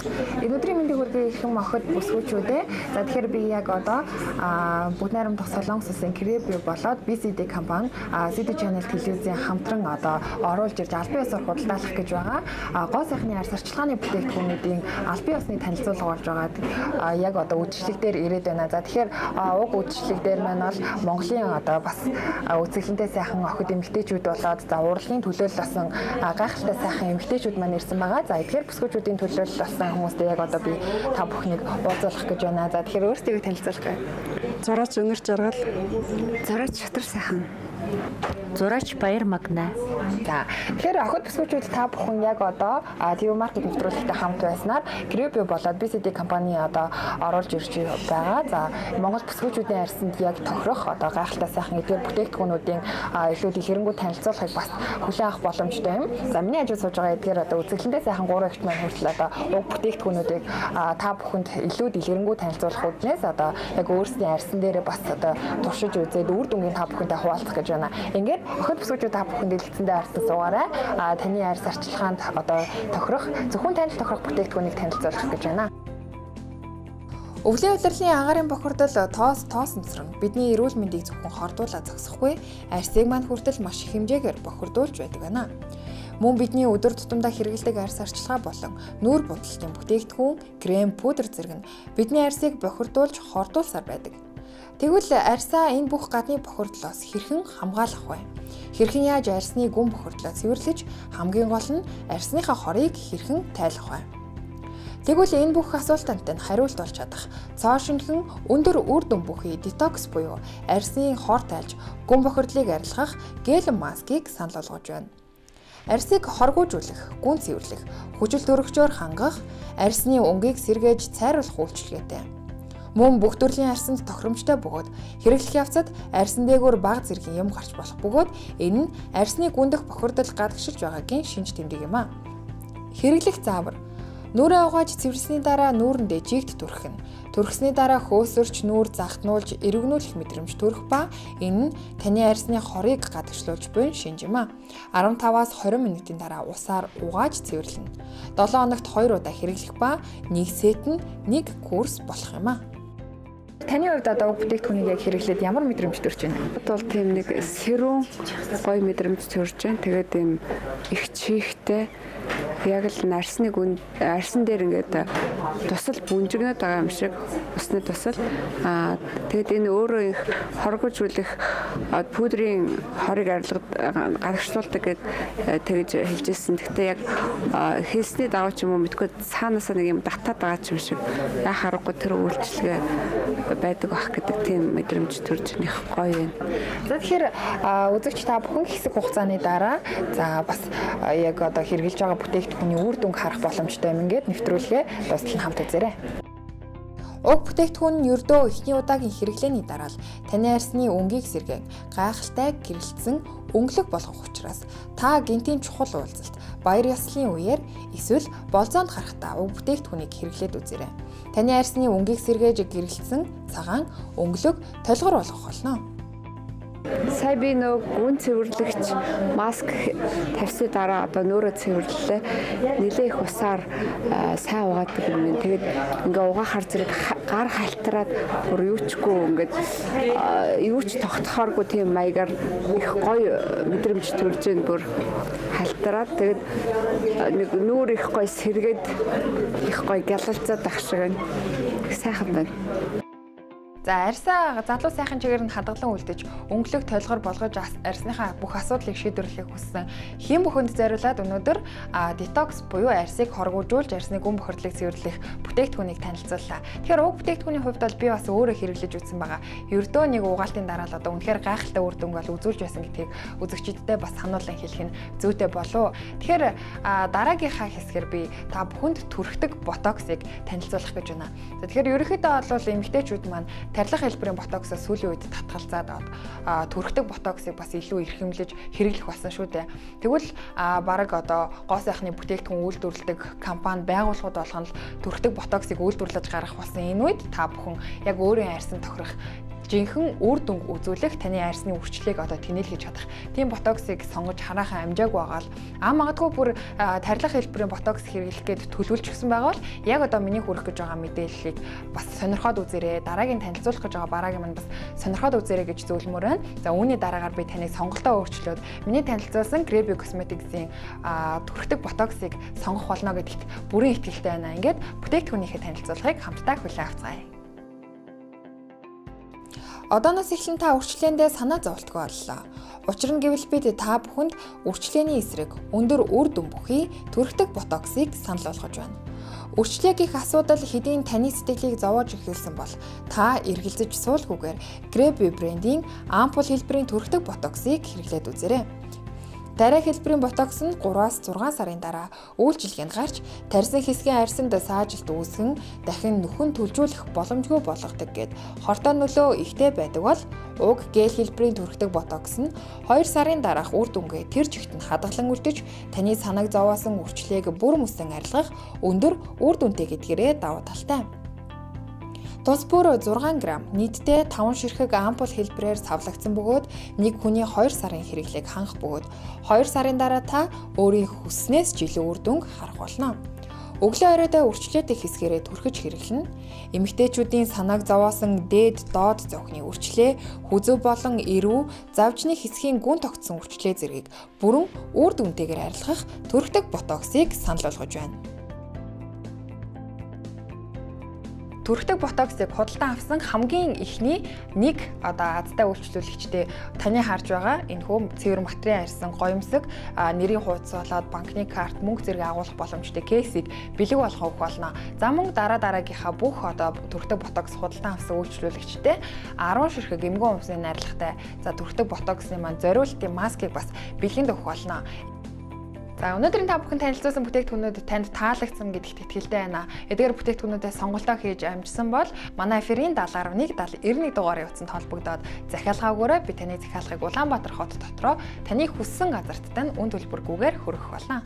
Өнөөдрийн мэндийг хүргэе ихэм охид бүсгүүчүүдээ. За тэгэхээр би яг одоо бүгд найрамдах Солонгос улсын Кребио болоод BCD компани CD Channel телевизийн хамтран одоо оруулж ирж албан ёсоор худалдаалах гэж байгаа. Гоо сайхны арьс арчилгааны бүтээгдэхүүнүүдийн албан ёсны танилцуулга болж байгаа. Яг одоо үйлчлэг дээр ирээд байна. За тэгэхээр уг үйлчлэг дээр маань бол Монголын одоо бас үзэсгэлэнтэй сайхан охид эмэгтэйчүүд болоод за урлагийн төлөөлөл болсон гайхалтай сайхан эмэгтэйчүүд маань ирсэн байгаа. За эдгээр бүсгүүчүүдийн төлөөлөл болсон хүмүүстэй яг одоо би та бүхнийг уулзуулах гэж байна. За тэгэхээр өөрсдийгөө танилцуулах гэ. Зураач Өнөр Жаргал, Зураач Шатар сайхан. Зураач Баяр Магна. За тэгэхээр охид бүсгүүчүүд та бүхэн яг одоо TV маркет нэвтрүүлэгтэй хамт байснаар Кребио болоод BCD компани одоо оруулж ирж байгаа. За Монгол бүсгүүчүүдийн арьсанд яг тохирох одоо гайхалтай сайхан эдгээр бүтээгдэхүүнүүдийн илүү дэлгэрэнгүй танилцуулахыг бас хүлээн авах боломжтой юм. За миний хажууд сууж байгаа эдгээр одоо үзэсгэлэнтэй сайхан гурван эгч маань хүртэл одоо уг бүтээгдэхүүнүүдийг та бүхэнд илүү дэлгэрэнгүй танилцуулах үүднээс одоо яг өөрсдийн арьсан дээрээ бас одоо туршиж үзээд үр дүнгийн та бүхэнтэй хуваалцах гэж байна. Ингээд охид бүсгүүчүүд та бүхэн дэлгэцэндээ арьсан суугаарай. Таны арьс арчилгаанд одоо тохирох зөвхөн танд тохирох бүтээгдэхүүнийг танилцуулах гэж байна. Өвлийн улирлын агаарын бохирдол тоос тоосонцрон бидний эрүүл мэндийг зөвхөн хордуулаад зогсохгүй арьсыг маань хүртэл маш их хэмжээгээр бохирдуулж байдаг байна. Мөн бидний өдөр тутамдаа хэрэглэдэг арьс арчилгаа болон нүүр будалтын бүтээгдэхүүн, крем, пудр зэрэг нь бидний арьсыг бохирдуулж хордуулсаар байдаг. Тэгвэл арьсаа энэ бүх гадны бохирдлоос хэрхэн хамгаалах вэ? Хэрхэн яаж арьсны гүн бохирдлоо цэвэрлэж, хамгийн гол нь арьсныхаа хорыг хэрхэн тайлах вэ? Тэгвэл энэ бүх асуултанд нь хариулт олж чадах цоо шинэхэн өндөр үр дүн бүхий детокс буюу арьсны хор тайлж гүн бохирдлыг арилгах гель маскыг санал болгож байна. Арьсыг хоргуужуулах, гүн цэвэрлэх, хүчил төрөгчөөр хангах, арьсны өнгийг сэргээж цайруулах үйлчилгээтэй. Мөн бүх төрлийн арьсанд тохиромжтой бөгөөд хэрэглэх явцад арьсан дээгүүр бага зэргийн юм гарч болох бөгөөд энэ нь арьсны гүндэх бохирдол гадагшилж байгаагийн шинж тэмдэг юм а. Хэрэглэх заавар. Нүрээ угааж цэвэрлсэний дараа нүүрэндээ жигт түрхэх нь. Түрхсэний дараа хөөсөрч нүүр захтнуулж эргэнүүлэх мэдрэмж төрөх ба энэ нь таны арьсны хорыг гадагшлуулж буй шинж юм а. 15-аас 20 минутын дараа усаар угааж цэвэрлэнэ. 7 хоногт 2 удаа хэрэглэх ба нэг сет нь 1 курс болох юм а. Таны хувьд одоо уг бүтээгдэхүүнийг яг хэрэглээд ямар мэдрэмж төрж байна? Бол тийм нэг сэрүүн гоё мэдрэмж төрж байна. Тэгээд ийм их чихтэй яг л арьсны гүн арьсан дээр ингээд тусал бүнжигнээд байгаа юм шиг усны тусал. Тэгээд энэ өөрөө их хоргожүүлэх пудрын хорыг арилгад гаргацуулдаг гэд тэгж хэлжсэн. Гэхдээ яг хэлсний дагуу ч юм уу мэдгүй цаанаасаа нэг юм татаад байгаа ч юм шиг яах аргагүй тэр үйлчилгээ байдаг бах гэдэг тийм мэдрэмж төрж их гоё юм. За тэгэхээр үзэгч та бүхэн хэсэг хугацааны дараа за бас яг одоо хэрэглэж байгаа бүтээгдэхүүний үр дүнг харах боломжтой юм. Ингээд нэвтрүүлгээ дуустал нь хамт үзээрэй. Уг бүтээгдэхүүн нь ердөө эхний удаагийн хэрэглээний дараа л таны арьсны өнгийг сэргээн гайхалтай гэрэлтсэн өнгөлөг болгох учраас та гэнтийн чухал уулзалт, баяр ёслолын үеэр эсвэл болзоонд гарахдаа уг бүтээгдэхүүнийг хэрэглээд үзээрэй. Таны арьсны өнгийг сэргээж гэрэлтсэн цагаан өнгөлөг толгор болгох болно. Сая би нөө гүн цэвэрлэгч маск тавьсны дараа одоо нөөрэ цэвэрлэлээ. Нилээ их усаар сайн угаадаг юм байна. Тэгээд ингээ угаахаар зэрэг гар халтраад бүр юучгүй ингээд юу ч тогтохооргүй тийм маягаар их гоё мэдрэмж төрж байна бүр халтраад тэгээд нэг нүүр их гоё сэргээд их гоё гялалцаад ах шиг байна. Их сайхан байна. За арьсаа залуу сайхан чигээр нь хадгалан үлдэж өнгөлөг толгор болгож арьсныхаа бүх асуудлыг шийдвэрлэхийг хүссэн хэн бүхэнд зориулаад өнөөдөр детокс буюу арьсыг хоргуужуулж арьсны гүн бохирдлыг цэвэрлэх бүтээгдэхүүнийг танилцууллаа. Тэгэхээр уг бүтээгдэхүүний хувьд бол би бас өөрөө хэрэглэж үзсэн байгаа. Ердөө нэг угаалтын дараа л одоо үнэхээр гайхалтай үр дүнг бол үзүүлж байсан гэдгийг үзэгчидтэй бас сануулan хэлэх нь зүйтэй болов. Тэгэхээр дараагийнхаа хэсгээр би та бүхэнд түрхдэг ботоксыг танилцуулах гэж байна. За тэгэхээр ерөнхийдөө бол эмэгтэйчүүд маань тарилга хэлбэрийн ботоксоос сүүлийн үед татгалзаад түрхдэг ботоксыг бас илүү эрхэмлэж хэрэглэх болсон шүү дээ. Тэгвэл бараг одоо гоо сайхны бүтээгдэхүүн үйлдвэрлэдэг компани байгууллагууд болгоно л түрхдэг ботоксыг үйлдвэрлэж гаргах болсон энэ үед та бүхэн яг өөрийн арьсан тохирох жинхэнэ үр дүнг үзүүлэх, таны арьсны үрчлэгийг одоо тэнэлгэж чадах тийм ботоксыг сонгож хараахан амжаагүй байгаа л магадгүй бүр тарилга хэлбэрийн ботокс хэрэглэх гээд төлөвлөж гисэн байгаа бол яг одоо миний хүргэх гэж байгаа мэдээллийг бас сонирхоод үзээрэй. Дараагийн танилцуулах гэж байгаа бараагийн маань бас сонирхоод үзээрэй гэж зөвлөмөр байна. За үүний дараагаар би таныг сонголтоо өөрчлөөд миний танилцуулсан Greby Cosmetics-ийн түрхдэг ботоксыг сонгох болно гэдэгт бүрэн итгэлтэй байна. Ингээд бүтээгдэхүүнийхээ танилцуулгыг хамтдаа хүлээн авцгаая. Одооноос эхлэн та үрчлээндээ санаа зовлтгүй боллоо. Учир нь гэвэл бид та бүхэнд үрчлээний эсрэг өндөр үр дүн бүхий түрхдэг ботоксыг санал болгож байна. Үрчлээ гих асуудал хэдийн таны сэтгэлийг зовоож эхэлсэн бол та эргэлзэж суулгүйгээр Greby брендийн ампул хэлбэрийн түрхдэг ботоксыг хэрэглээд үзээрэй. Дараа хэлбэрийн ботокс нь 3-аас 6 сарын дараа үйлчилгээнд гарч тарьсан хэсгийн арьсанд саажилт үүсгэн дахин нөхөн төлжүүлэх боломжгүй болгодог гэд хортой нөлөө ихтэй байдаг бол уг гель хэлбэрийн түрхдэг ботокс нь 2 сарын дараах үр дүнгээ тэр чигт нь хадгалан үлдэж таны санааг зовоосон үрчлээг бүр мөсөн арилгах өндөр үр дүнтэй гэдгээрээ давуу талтай. Тус бүр 6 г нийтдээ 5 ширхэг ампул хэлбэрээр савлагдсан бөгөөд нэг хүний 2 сарын хэрэглээг хангах бөгөөд 2 сарын дараа та өөрийн хүснээс ч илүү үр дүнг харах болно. Өглөө оройдоо үрчлээтэй хэсгээрээ түрхэж хэрэглэнэ. Эмэгтэйчүүдийн санааг зовоосон дээд доод зовхны үрчлээ, хүзүү болон эрүү, завжны хэсгийн гүн тогтсон үрчлээ зэргийг бүрэн үр дүнтэйгээр арилгах түрхдэг ботоксыг санал болгож байна. Түрхдэг ботоксыг худалдан авсан хамгийн эхний нэг одоо азтай үйлчлүүлэгчтэй таны харж байгаа энэхүү цэвэр материал арьсан гоёмсог нэрийн хуудас болоод банкны карт мөнгө зэрэг агуулах боломжтой кейсийг бэлэг болгох өгөх болно. За мөн дараа дараагийнхаа бүх одоо түрхдэг ботокс худалдан авсан үйлчлүүлэгчтэй 10 ширхэг эмгэн умсны найрлагатай за түрхдэг ботоксын маань зориултын маскыг бас бэлгэнд өгөх болно. За өнөөдрийн та бүхэн танилцуулсан бүтээгдэхүүнүүд танд таалагдсан гэдэгт итгэлтэй байна. Эдгээр бүтээгдэхүүнүүдээ сонголтоо хийж амжсан бол манай эфирийн 70.1 71 дугаарын утсанд холбогдоод захиалгаагаараа би таны захиалгыг Улаанбаатар хот дотроо таны хүссэн газарт тань үн төлбөргүйгээр хүргэх болно.